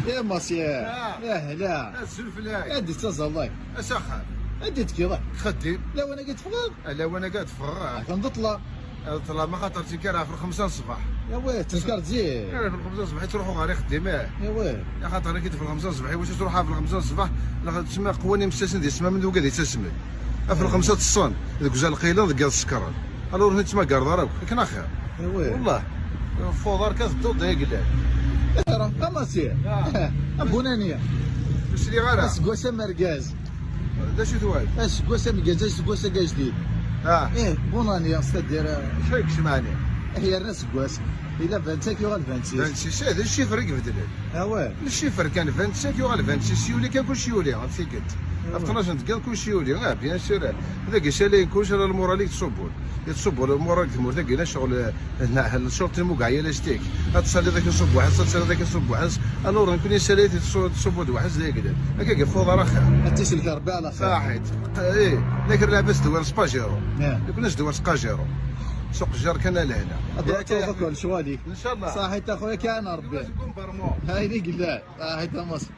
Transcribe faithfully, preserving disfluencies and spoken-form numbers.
يا ماسيا. آه. يا هلا. Azul fell-ak. Anda tettaẓeḍ? Ass axxam. Anda tekkiḍ? Xeddim. Lawan-agi teffɣeḍ? Lawan-agi ad ffɣeɣ. Atan d ṭṭlam. Ṭṭlam, axaṭer ttenkareɣ ɣef lxemsa n ṣṣbeḥ. Yawi, ttenkareḍ zik. Ih, ɣef lxemsa n ṣṣbeḥ i ttruḥuɣ ɣer ixeddim, ih. Yawi. Axaṭer nekk ɣef lxemsa n ṣṣbeḥ, iwacu ttruḥuɣ ɣef lxemsa n ṣṣbeḥ? Neɣ tsemma qwan imessasen di ssmam d ugad yettasmen. Ɣef lxemsa ṭṭsen, deg uzal qqilen, deg yiḍ sekren. Alors ur ten-ttmagareḍ ara akk, akken axir. Yawi. Wellah. Fuḍar kan tedduḍ d aglan. Ara, amasiya. Ah. Abunani. Ur sliɣ ara. Aseggas amergaz. D acu twal? Aseggas ameggaz, aseggas-agi ajdid. Ah. Eh, bonne année, c'est-à-dire, euh, Acu ay yecmɛen? Eh, yerna aseggas. Ila vingt-cinq, yuɣal vingt-six. Vingt-six, eh, d ccifr i ibeddlen. Ah ouais. Ccifr kan vingt-cinq, yuɣal vingt-six, yuli kan kullec yuli, ɣef tikkelt. Ah ouais. Ɣef tnac n tgad kullec yuli. Ah, bien sûr. Dagi, salayen kullec, ala lmural i yettṣubbun. Yettṣubbu lmural deg tmurt-agi, la ccɣel, eh, Nah, lecɣal n lmugeɛ yal astik. Ad tesaliḍ akken ṣubbuḥ-as, ad tesaliḍ akken ṣubbuḥ-as. Alors, nekkni nessalit ṣubbu d waḥes d aglan. Akka i ifuḍ ara xir. Ad tt-isellek Rebbi ala xir. Saḥit. Eh, nekk lɛebd s dwar s Pajero. Yeah. Nekkni s dwar s Qajero. S uqejjar kan a lehna. Ad d-tawḍeḍ akk lecɣal-ik. Incallah. Saḥit a xuya, kan Rebbi. Ayen i yellan. Saḥit a Mass.